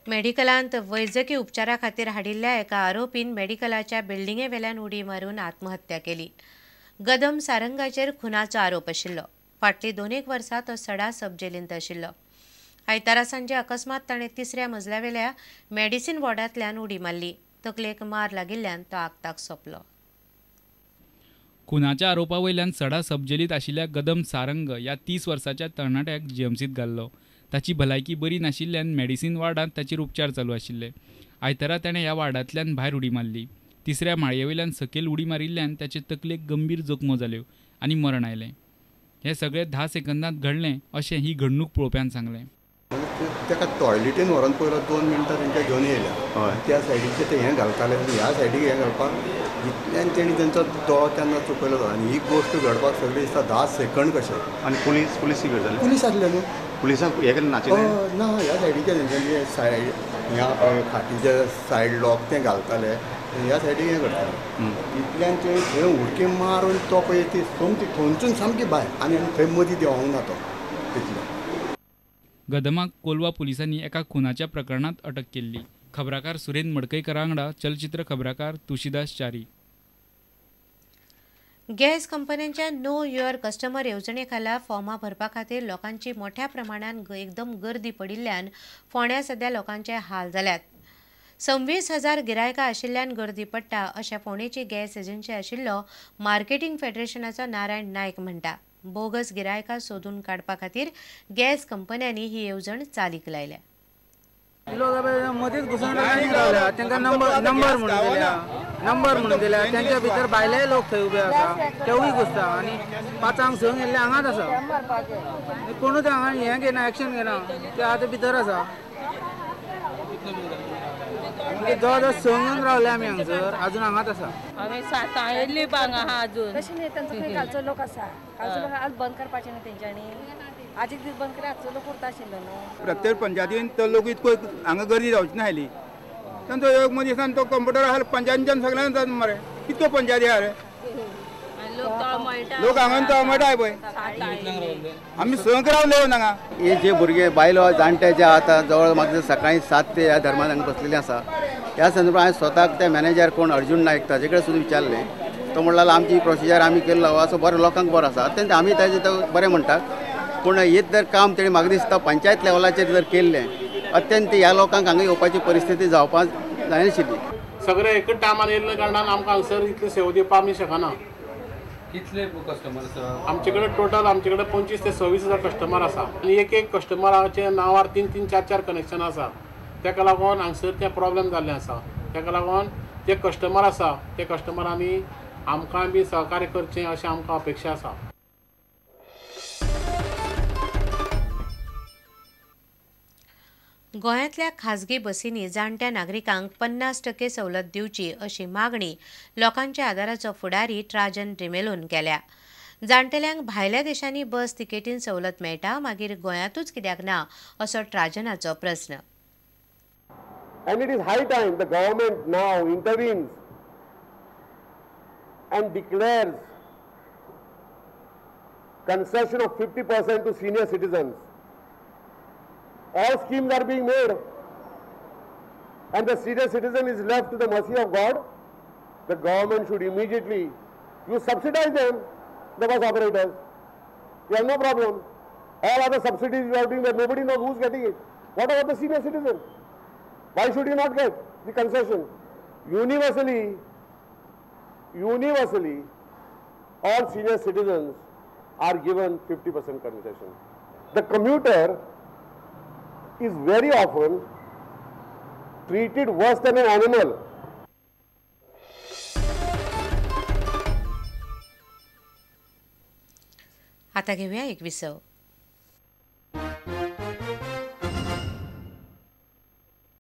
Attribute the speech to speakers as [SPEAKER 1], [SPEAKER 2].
[SPEAKER 1] मेडिकलांत वैजकी उपचारा खातीर हाडिल्ल्या एका आरोपीन मेडिकलाच्या बिल्डिंगे वेल्यान उडी मारून आत्महत्या केली. गदम सारंगाचेर खुनाचो आरोप आशिल्लो. फाटलीं 2 वर्सां तो सडा सब जेलींत आशिल्लो. आयतारा सांजे अकस्मात ताणें तिसऱ्या मजल्यावेल्या मेडिसीन वॉर्डांतल्यान उडी मारली. तकलेक मार लागिल्ल्यान तो आक्ताक सोंपलो.
[SPEAKER 2] खुनाच्या आरोपा वयल्यान सडा सब जेलींत आशिल्ल्या गदम सारंग ह्या 30 वर्साच्या तरणाट्याक जीएमसींत घाल्लो. ताची भलायकी बरी नाशिल्ल्यान मेडिसीन वार्डांत ताचेर उपचार चालू आशिल्ले. आयतारा ताणें ह्या वार्डांतल्यान भायर उडी मारली. तिसऱ्या माळये वयल्यान सकयल उडी मारिल्ल्यान ताचे तकलेक गंभीर जखमो जाल्यो आनी मरण आयलें. हें सगळें 10 सेकंदांत घडलें अशें ही घडणूक पळोवप्यान सांगलें.
[SPEAKER 3] ताका टॉयलेटीन व्हरून पयलो 2 मिनटां तेंच्या घेवन येयल्या. त्या सायडीचे ते हें घालताले, ह्या सायडीक हें घालपाक इतल्यान तेणी तेंचो दोळो तेन्ना चुकयलो. आनी ही गोश्ट घडपाक सगळी दिसता 10 सेकंड कशें.
[SPEAKER 4] आनी पुलीस पुलीस कितें जालें?
[SPEAKER 3] पुलीस आसले न्हू,
[SPEAKER 4] पुलिसांक हें केलें नाचिल्लें
[SPEAKER 3] ना. ह्या सायडीचे तेंच्यांनी सायड ह्या खाटीचे सायड लॉक तें घालताले, ह्या सायडीक हें करताले. इतल्यान ते थंय उडकी मारून तो पळय ती सोमती थंयसून सामकी भायर आनी थंय मदीं देंवोंक ना तो तितलो.
[SPEAKER 2] गदमाक कोलवा पुलिसांनी एका खुनाच्या प्रकरणांत अटक केल्ली. खबराकार सुरेन मडकयकरा वांगडा चलचित्र खबराकार तुळशीदास च्यारी.
[SPEAKER 1] गॅस कंपन्यांच्या नो your customer येवजणे खाला फॉर्मां भरपा खातीर लोकांची मोठ्या प्रमाणान एकदम गर्दी पडिल्ल्यान फोंड्या सध्या लोकांचे हाल जाल्यात. 26,000 गिरायकां आशिल्ल्यान गर्दी पडटा अशें फोंडेची गॅस एजन्सी आशिल्लो मार्केटिंग फेडरेशनाचो नारायण नायक म्हणटा. बोगस गिरायकां सोदून काडपा खातीर गॅस कंपन्यांनी ही येवजण चालीक लायल्या.
[SPEAKER 5] लोक मदींच घुसून रावल्या, तांकां नंबर म्हणून दिल्या, नंबर म्हणून दिल्या. तेंच्या भितर भायले लोक थंय उबे आसा, तेवूय घुसता. आनी 5-6 येयल्ले हांगाच आसा, कोणूच हांगा हें घेना, एक्शन घेना. ते आतां भितर आसा. जवळ जवळ 6 येवन रावले आमी हांगसर, अजून हांगाच आसा.
[SPEAKER 6] आमी 7 येयल्ली हांगा आहा अजून.
[SPEAKER 7] तशें न्ही, तांचो खंय कालचो लोक आसा, कालचो लोक आज बंद करपाचें न्ही तेंच्यांनी. आज एक दीस बंद केल्यार आजचो लोक उरता आशिल्लो न्हू.
[SPEAKER 5] प्रत्येक पंचायतीन तो लोक इतको हांगा गर्दी जावची ना आसली. तांचो एक मनीसान तो कंप्युटर आहा, पंचायतीच्यान सगळ्यांक जाता मरे. कितको पंचायती आहा रे, लोक हांगा तळमळटाय पळय. आमी 6 रावले हांगा.
[SPEAKER 8] हे जे भुरगे बायलो जाणटे जे आतां जवळ म्हाका सकाळी 7 ते ह्या धर्मान हांगा बसलेले आसा. ह्या संदर्भात हांवें स्वताक त्या मॅनेजर कोण अर्जून नायक ताजे कडेन सुद्दां विचारलें. तो म्हणला आमची प्रोसिजर आमी केल्लो असो बरो लोकांक बरो आसा, अत्यंत आमी ताजे तो बरें म्हणटात. पूण हें जर काम तेणी म्हाका दिसता पंचायत लेवलाचेर जर केल्लें अत्यंत ह्या लोकांक हांगा येवपाची परिस्थिती जावपाक जायनाशिल्ली.
[SPEAKER 9] सगळे एकच टायमार येयल्ल्या कारणान आमकां हांगसर इतली सेवा दिवपाक आमी शकना.
[SPEAKER 2] कितले कस्टमर आसा
[SPEAKER 9] आमचे कडेन? टोटल आमचे कडेन 25 ते 26,000 कस्टमर आसा आनी एक एक कस्टमराचे नांवार 3-3, 4-4 कनेक्शन आसा. ताका लागून हांगसर तें प्रॉब्लम जाल्लें आसा. ताका लागून जे कस्टमर आसा ते कस्टमरांनी आमकां बी सहकार्य करचें अशें आमकां अपेक्षा आसा.
[SPEAKER 1] गोंयांतल्या खाजगी बसींनी जाणट्या नागरिकांक 50% सवलत दिवची अशी मागणी लोकांच्या आदाराचो फुडारी ट्राजन डिमेलोन केल्या. जाणटेल्यांक भायल्या देशांनी बस तिकेटीन सवलत मेळटा, मागीर गोंयांतूच कित्याक ना असो ट्राजनाचो प्रस्न.
[SPEAKER 10] And it is high time the government now intervenes and declares concession of 50% to senior citizens. All schemes are being made and the senior citizen is left to the mercy of God. The government should immediately, you subsidize them, the bus operators. You have no problem. All other subsidies you are doing that nobody knows who is getting it. What about the senior citizen? Why should you not get the concession? Universally, all senior citizens are given 50% concession. The commuter is very often treated worse than an animal.
[SPEAKER 1] आता घेऊया एक विसव.